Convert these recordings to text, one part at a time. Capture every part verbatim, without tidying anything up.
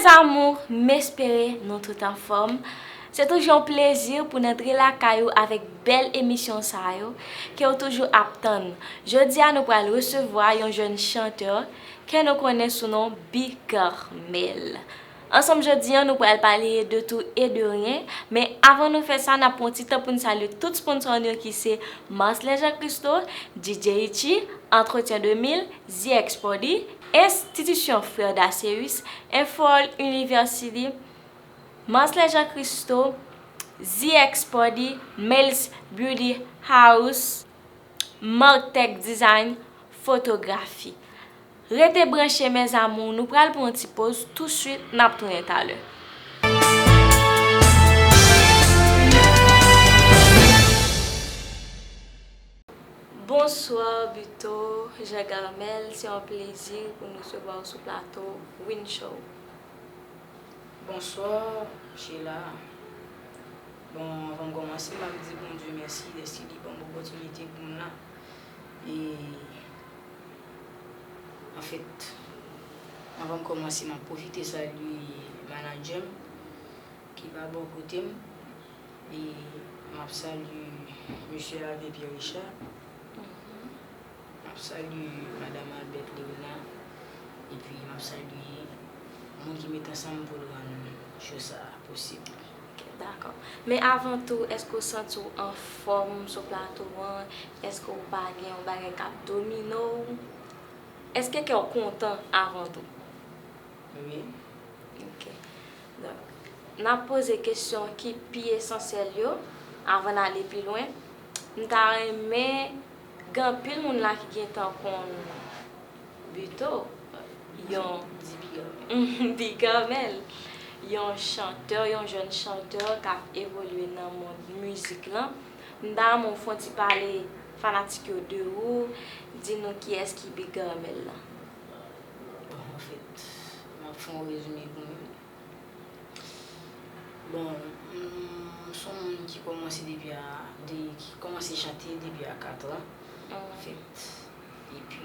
Amour, m espere nou tout anfòm. Se toujou yon plezi pou n antre lakay ou avèk bèl emisyon sa yo ke w toujou ap tann. Jodi a, nou pral resevwa yon jèn chantè ke nou konnen sou non Bigarmel. Ansanm jodi a, nou pral pale de tout e de ryen, men avan nou fè sa, n ap pran yon ti tan pou n salye tout sponsò nou yo ki se Marcelin Jean Christo, D J Richie, Entretien de mil, The X Party, Enstitisyon Frè Daceus, Infol University, Marcelin Jean Christo, Z X Party, Mel's Beauty House, Martech Design, Fotografi. Rete branche, mes amours, nou pral pran yon ti poz, touswit n ap tounen talè. Bonswa, Buteau, Jean Garmel, se yon plezi pou n resevwa w sou plato Win Show. Bonswa, Sheila. Bon, anvan m kòmanse, m ap di Bondye mèsi dèske li ban m opòtinite pou m la. E, anfèt, anvan m kòmanse, m ap pwofite salye manadjè m ki pa bò kote m. E m ap salye mesye Hervé Pierre Richard. M ap salye madanm Albert Léonard. Epi m ap salye moun ki met ansanm pou l rann show sa a posib. Ok, dakò. Men avan tou, èske w santi w anfòm sou plato an? Èske w pa gen yon bagay k ap domine w? Èske kè w kontan avan tou? Wi. Ok. Donk, n ap poze kesyon ki pi esansyèl yo avan n ale pi lwen. M ta renmen gen anpil moun la ki gentan konn Buteau, yon Bigarmel, yon chantè, yon jèn chantè k ap evolye nan mond mizik lan. M ta renmen w fè yon ti pale fanatik yo de ou, di nou kiyès ki Bigarmel lan. Bon, anfèt, m ap fè yon rezime pou mwen. Bon, m, m se yon moun ki kòmanse depi a, de, ki kòmanse chante depi a kat an, anfèt. Epi,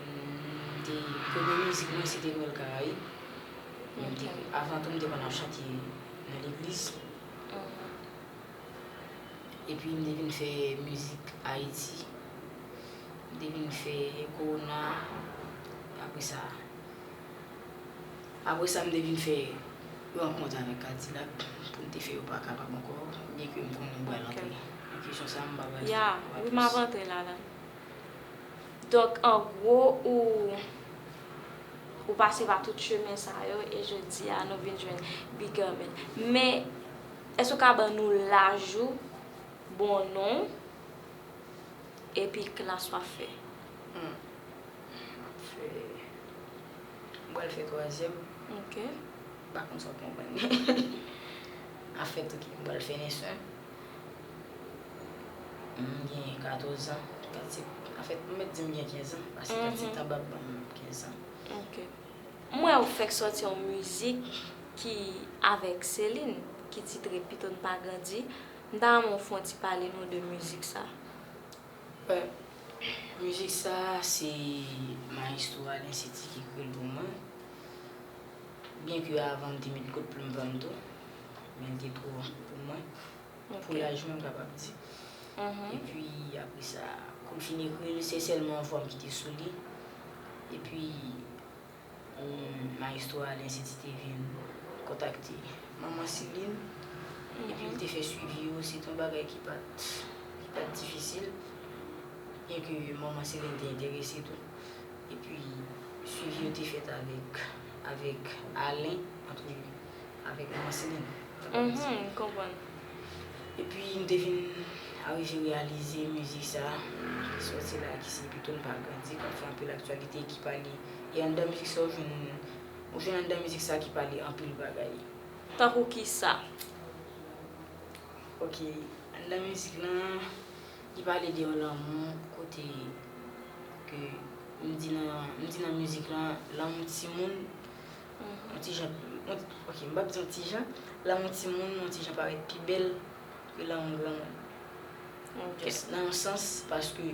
m te, premye mizik mwen, se te Nwèl Karayib. Men m te, avan tou, m te konn ap chante nan legliz. Epi m te vin fè mizik Ayiti. M te vin fè Kowona. Apre sa, apre sa, m te vin fè rankont avèk Kadilak pou m te fè Yo Pa Kapab Ankò. Byenke m konnen m pral antre nan kesyon sa a, m pa pral fè plis. Ya, wi, m ap antre ladan. Donk, an gwo, ou, ou pase pa tout chemen sa yo, e jodi a, nou vin jwenn Bigarmel. Men, èske w ka ban nou laj ou, bon non w, epi klas w ap fè? Hmm. M ap fè, m pral fè twazyèm. Ok. M pa konn si w ap konprann. Anfèt, ok, m pral fè neswen. M gen katòz an, kat sèt, anfèt, m mèt di m gen kenz an, paske kat sèt an bab ban m kenz an. Ok. M wè ou fèk sòti yon mizik ki avèk Celine, ki titre Pito n pa grandi. M ta renmen w fè yon ti pale nou de mizik sa. Bon, mizik sa, se mayestwo Alain City ki ekri l pou mwen. Byenke avan m te met kout plim pa m tou, men l te twò pou mwen. Pou laj mwen, m kapab di. Epi, apre sa, kou m fin ekri l, se sèlman vwa m ki te sou li. Epi, mayestwo Alain City te vin kontakte manman Celine. Epi, l te fè swivi yo. Se te yon bagay ki pa t, ki pa t difisil. Byenke manman Celine te enterese tou. Epi, swivi yo te fèt avèk, avèk Alain, antre, avèk manman Celine. Mhm, m konprann. Epi, m te vin arive reyalize mizik sa ki sòti la, ki se Pito n pa grandi, k ap fè anpil aktyalite, ki pale. E anndan mizik sa, ou jwenn, ou jwenn anndan mizik sa ki pale anpil bagay. Tankou kisa? Ok, anndan mizik lan, li pale de yon lanmou kote ke m di nan, m di nan mizik lan, lanmou timoun, yon ti jan, yon, ok, m p ap di yon ti jan, lanmou timoun, yon ti jan parèt pi bèl ke lanmou granmoun. Ok. Just nan yon sans, paske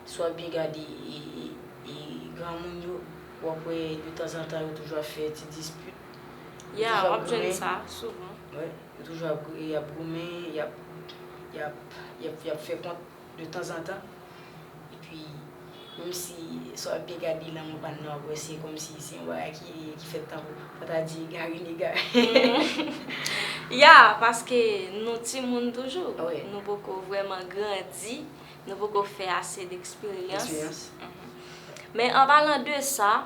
si w ap byen gade, e, e, e granmoun yo, W ap wè de tanzantan yo toujou ap fè ti dispit. Yo Ya, toujou w ap ap jwenn goumen. Sa souvan. Wi, yo toujou ap, y ap goumen, y ap, y ap, y ap, y ap, y ap fè kont de tanzantan. Epi, menm si sa w ap byen gade lanmou pa n nan, w ap wè se kòmsi se yon bagay ki, ki fèt tankou, fò ta di, egare n egare. Ya, paske nou timoun toujou. Wi. Nou poko vrèman grandi, nou poko fè ase deksperyans. Eksperyans. Mhm. Men an palan de sa,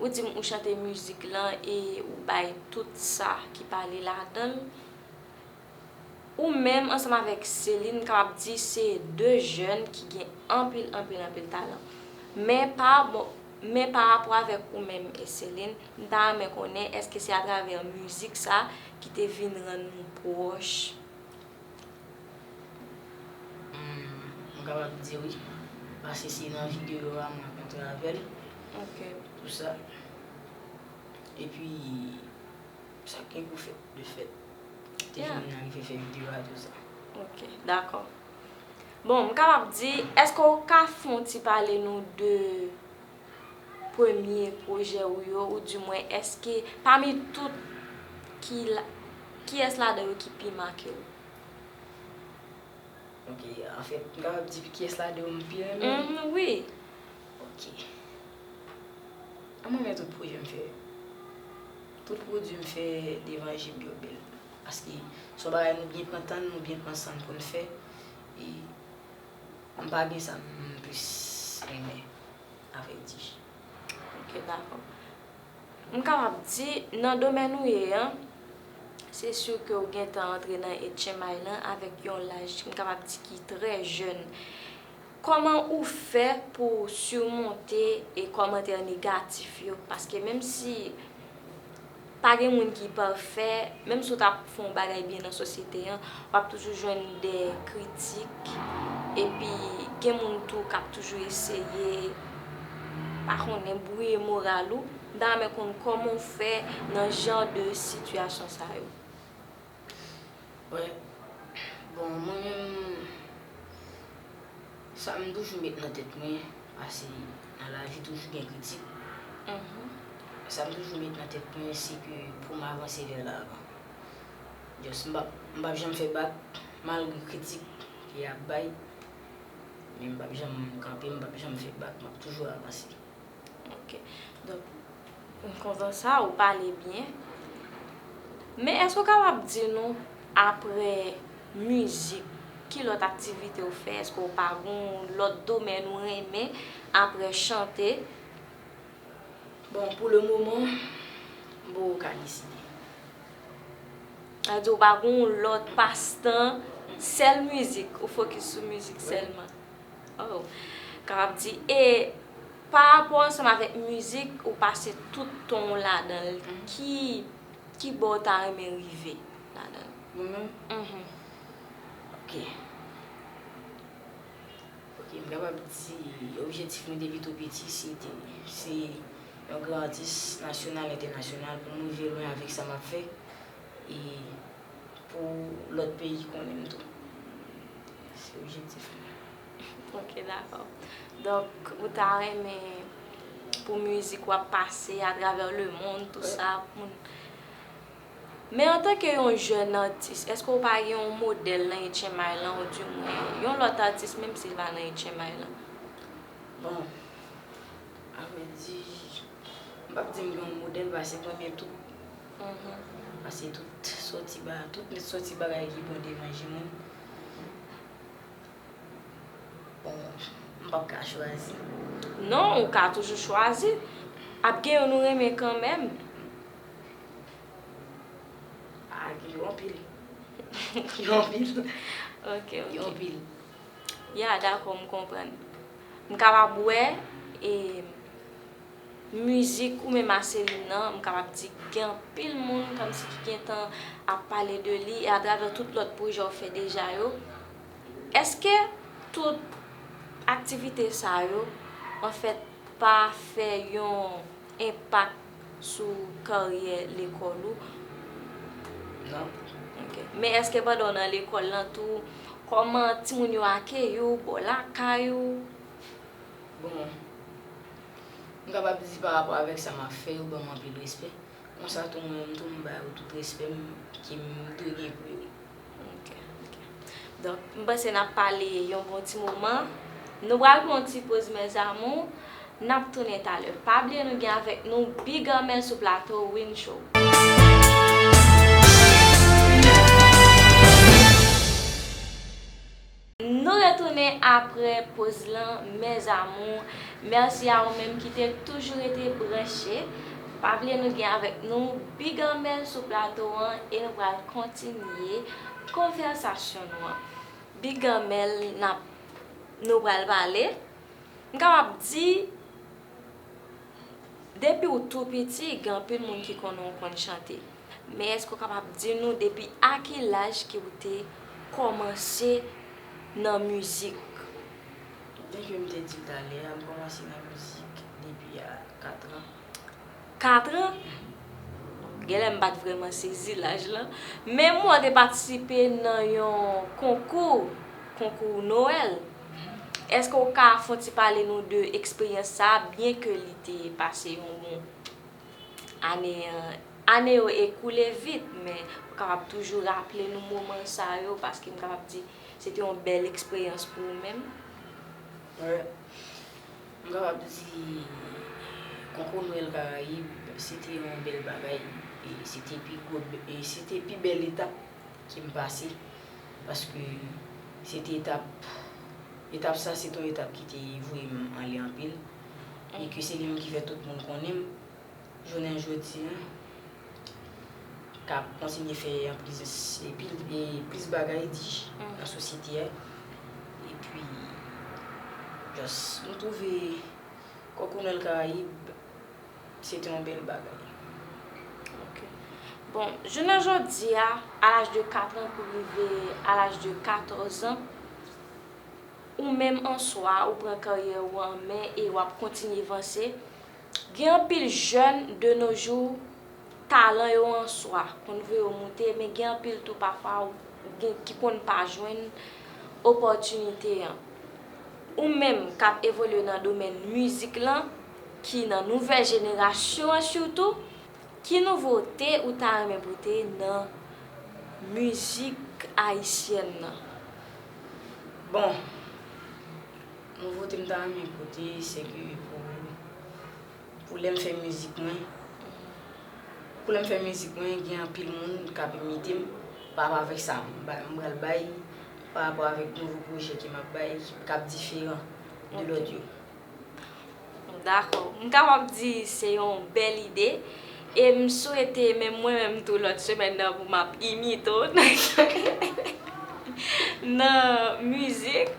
ou di m ou chante mizik lan e ou bay tout sa ki pale ladan l. Ou menm ansanm avèk Celine, m kapab di se de jèn ki gen anpil, anpil, anpil talan. Men pa bon, men pa rapò avèk ou menm e Celine, m ta renmen konnen èske se atravè mizik sa ki te vin rann nou pwòch? Hmm, m kapab di wi. Paske se nan videyo a m rankontre avè l. Ok. Tou sa. Epi, sa k gen pou fèt, de fèt. Te Ya. Vin nan rive fè videyo a, tou sa. Ok, dakò. Bon, m kapab di, èske w ka fè yon ti pale nou de premye pwojè ou yo, ou dimwen, èske pami tout, ki la, kiyès ladan yo ki pi make w? Ok, anfèt, m kapab di kiyès ladan yo m pi renmen? Mm, wi. Ok. An mwen, men tout pwojè m fè. Tout pwodui m fè devan je m yo bèl. Paske se yon bagay nou byen pran tan n, nou byen pran san n pou n fè. E m pa gen sa m plis renmen, avèdi. Ok, dakò. M kapab di, nan domèn ou ye an, se si ke w gentan antre nan Etchen May lan avèk yon laj, m kapab di ki trè jèn. Kòman ou fè pou w simonte e kòmantè negatif yo? Paske menm si pa gen moun ki pafè, menm si w ta fè yon bagay byen nan sosyete an, w ap toujou jwenn de kritik, epi gen moun tou k ap toujou eseye, pa konnen, bwouye moral ou. M ta renmen konn kòman w fè nan jan de sitiyasyon sa yo. Wè, bon, mwen menm, sa m toujou met nan tèt mwen, paske nan lavi toujou gen kritik. Mhm. Sa m toujou met nan tèt mwen, se ke pou m avanse vè lavan. Just, m p ap, m p ap janm fè bak, malgre kritik ke y ap bay, men m p ap janm kanpe, m p ap janm fè bak, m ap toujou avanse. Ok. Donk, m kontan sa, ou pale byen. Men èske w kapab di nou, apre mizik, ki lòt aktivite w fè? Èske w pa gon lòt domèn ou renmen apre chante? Bon, pou le moman, m poko ka deside. Sa vle di ou pa gon lòt pastan, sèl mizik, ou fokis sou mizik sèlman? Oh, kapab di, e pa rapò ansanm avèk mizik, ou pase tout tan w ladan l, ki, ki bò w ta renmen rive ladan l? Mwen menm? Mhm. Ok. Ok, m kapab di objektif mwen depi tou piti, se te, se yon gran atis nasyonal, entènasyonal, pou m rive lwen avèk sa m ap fè. E pou lòt peyi konnen m tou. Se objektif mwen. Ok, dakò. Donk, ou ta renmen pou mizik w ap pase atravè lemonn, tou sa, moun. Men antanke yon jèn atis, èske w pa gen yon modèl nan Etchen May lan, ou dimwen yon lòt atis, menm si l pa nan Etchen May lan? Bon, avrèdi, m p ap di m gen yon modèl, paske mwen menm tout, Mhm. paske tout sòti ba, tout nèt sòti bagay ki bon devan je mwen. Bon, m p ap ka chwazi. Non, ou ka toujou chwazi. Ap gen youn ou renmen kanmenm. Ah, gen anpil. Gen anpil. Ok, Gen ok. Anpil. Ya, dakò, m konprann. M kapab wè, e, mizik ou menm a Celine nan, m kapab di gen anpil moun kòmsi ki gentan ap pale de li, e atravè tout lòt pwojè w fè deja yo. Èske tout aktivite sa yo, anfèt, pa fè yon enpak sou karyè lekòl ou? Non. Ok. Men èske pandan w nan lekòl lan tou, kòman timoun yo akeyi w bò lakay ou? Bon, M kapab di pa rapò avèk sa m ap fè, yo ban m anpil respè. Konsa tou, mwen menm tou, m ba yo tout respè m, ke m dwe gen pou yo. Ok, ok. Donk, m panse n ap pale yon bon ti moman. Nou pral pran yon ti poz, mes amours. N ap tounen talè. Pa bliye nou gen avèk nou Big Armel sou plato Win Show. Nou retounen apre poz lan, mes amours. Mèsi a ou menm ki te toujou rete branche. Pa bliye nou gen avèk nou Big Armel sou plato an e nou pral kontinye konvèsasyon nou an. Big Armel, n ap, nou pral pale. M kapab di, depi w tou piti, gen anpil moun ki konnen w konn chante. Men èske w kapab di nou depi a ki laj ke w te kòmanse nan mizik? Byenke m te di l talè a, m kòmanse nan mizik depi a kat an. Kat an? Genlè m pa t vrèman sezi laj lan. Men m wè w te patisipe nan yon konkou, konkou Nwèl. Èske w ka fè yon ti pale nou de eksperyans sa a, byenke li te pase yon bon ane, ane yo ekoule vit, men ou kapab toujou raple nou moman sa yo, paske m kapab di se te yon bèl eksperyans pou ou menm? Wi. M kapab di konkou Nwèl Karayib, se te yon bèl bagay, e se te pi gwo, e se te pi bèl etap ke m pase, paske se te etap, etap sa se te yon etap ki te voye m anlè anpil, e ke se li menm ki fè tout moun konnen m. Jounen jodi a, k ap kontinye fè anplis, e pil, e plis bagay di nan sosyete a. Epi, just, m twouve konkou Nwèl Karayib, se te yon bèl bagay. Ok. Bon, jounen jodi a, a laj de kat an pou rive a laj de katòz an, ou menm an swa, ou pran karyè ou an men e w ap kontinye vanse. Gen anpil jèn de nos jours, talan yo an swa konn voye yo moute, men gen anpil tou pafwa ou gen ki konn pa jwenn opòtinite an. Ou menm k ap evolye nan domèn mizik lan, ki nan nouvèl jenerasyon an sitou, ki nouvote ou ta renmen pote nan mizik ayisyèn nan? Bon, nouvote m ta renmen pote, se ke pou, pou lè m fè mizik mwen, pou lè m fè mizik mwen, gen anpil moun k ap imite m pa rapò avèk sa m ba-, m pral bay, pa rapò avèk nouvo pwojè ke m ap bay, k ap diferan de lòt yo. Dakò. M kapab di se yon bèl ide. E m swete menm mwen menm tou lòt semèn nan pou m ap imite w nan mizik.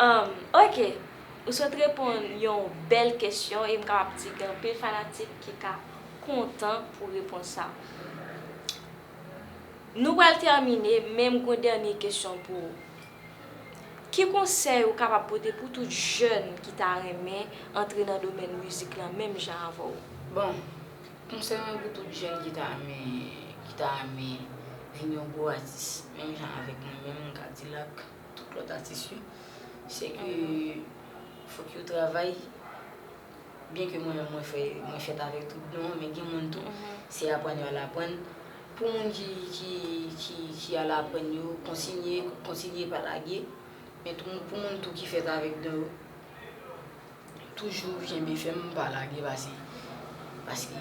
Ahn, ok. Ou sot reponn yon bèl kesyon e m kapab di gen anpil fanatik ki ka kontan pou repons sa. Nou pral tèmine, men m gon dènye kesyon pou ou. Ki konsèy ou kapab pote pou tout jèn ki ta renmen antre nan domèn mizik lan menm jan avè w? Bon, konsèy mwen pou tout jèn ki ta renmen, ki ta renmen vin yon gwo atis, menm jan avèk mwen menm, m ka di l ak tout lòt atis yo, se ke fòk yo travay. Byenke mwen menm mwen fè, mwen fèt avèk tout don, men gen moun tou, se aprann yo al aprann. Pou moun ki, ki, ki, ki al aprann yo, kontinye, kontinye pa lage. Men tou, pou moun tou ki fèt avèk don yo, toujou kenbe fèm, pa lage, pase, paske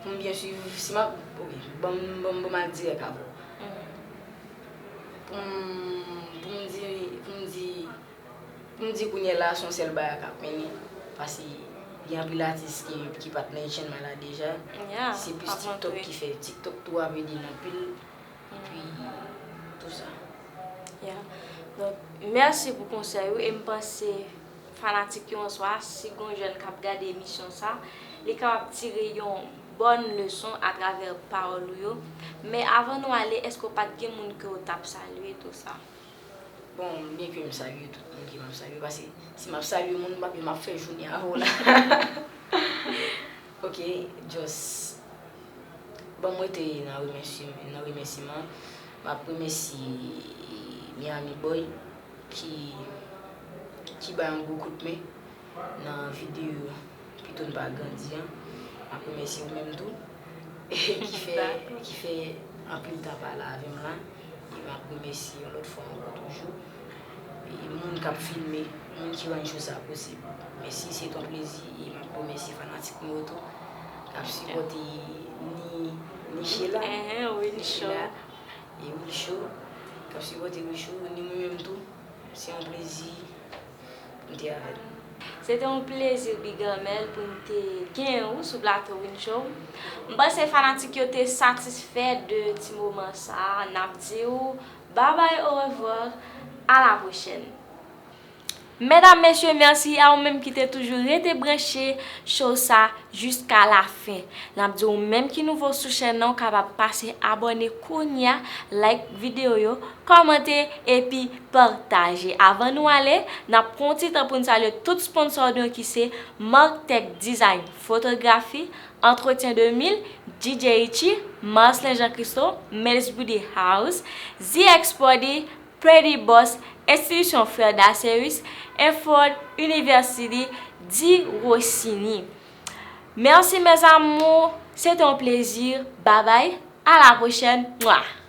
pou m byen swiv, si m ap, ok, ban m, ban m, ban m al dirèk avè w. Pou m, pou m di, pou m di, pou m di kounye a la, se yon sèl bagay k ap mennen, pase gen anpil atis ki, ki pa t nan Asian la deja. Se plis TikTok ki fè, TikTok tou ap ede n anpil. Epi, tou sa. Ya. Donk, mèsi pou konsèy ou e m panse fanatik yo an swa, si gon jèn k ap gade emisyon sa, li kapab tire yon bòn leson atravè pawòl ou yo. Men avan nou ale, èske w pa t gen moun ke w t ap salye tou sa? Bon, byenke m salye tout moun ke m ap salye, paske si m ap salye moun, m ap, m ap fè jounen avè w la. Ok, just ban m rete nan remèsi, nan remèsiman. M ap remèsye Miami Boy ki, ki bay yon gwo kout men. Nan videyo Pito n pa grandi an, m ap remèsye ou menm tou ki fè, ki fè anpil tan pale avè m la. E m ap remèsye yon lòt fwa ankò toujou e moun k ap filme, moun ki rann cho sa posib. Mèsi, se yon plezi e m ap remèsye fanatik nou yo tou k ap sipòte ni, ni Sheila, Enhen, wi, ni Nicho. Sheila e Wilcho k ap sipòte Wilcho, ni mwen menm tou. Se yon plezi pou m te avè nou. Se te yon plezi, Big Amel, pou n te genyen ou sou plato Win Show. M panse fanatik yo te satisfè de ti moman sa a. N ap di ou babay, orevwa, a la pwochèn. Medam, mesye, mèsi a ou menm ki te toujou rete branche show sa jiska la fen. N ap di ou menm ki nouvo sou chèn nan, ou kapab pase abòne kounye a, like videyo yo, kòmante epi pataje. Avan nou ale, n ap pran yon ti tan pou n salye tout sponsò nou yo ki se Mark Tech Design Fotografi, Entretien de mil, D J Richie, Marcelin Jean Christo, Mel's Beauty House, Z X Body, Pretty Boss, Institution Frères Daceus, Efford University, Di Rossini. Merci mes amours, se te yon plezi. Bye bye, à la prochaine. Mwah.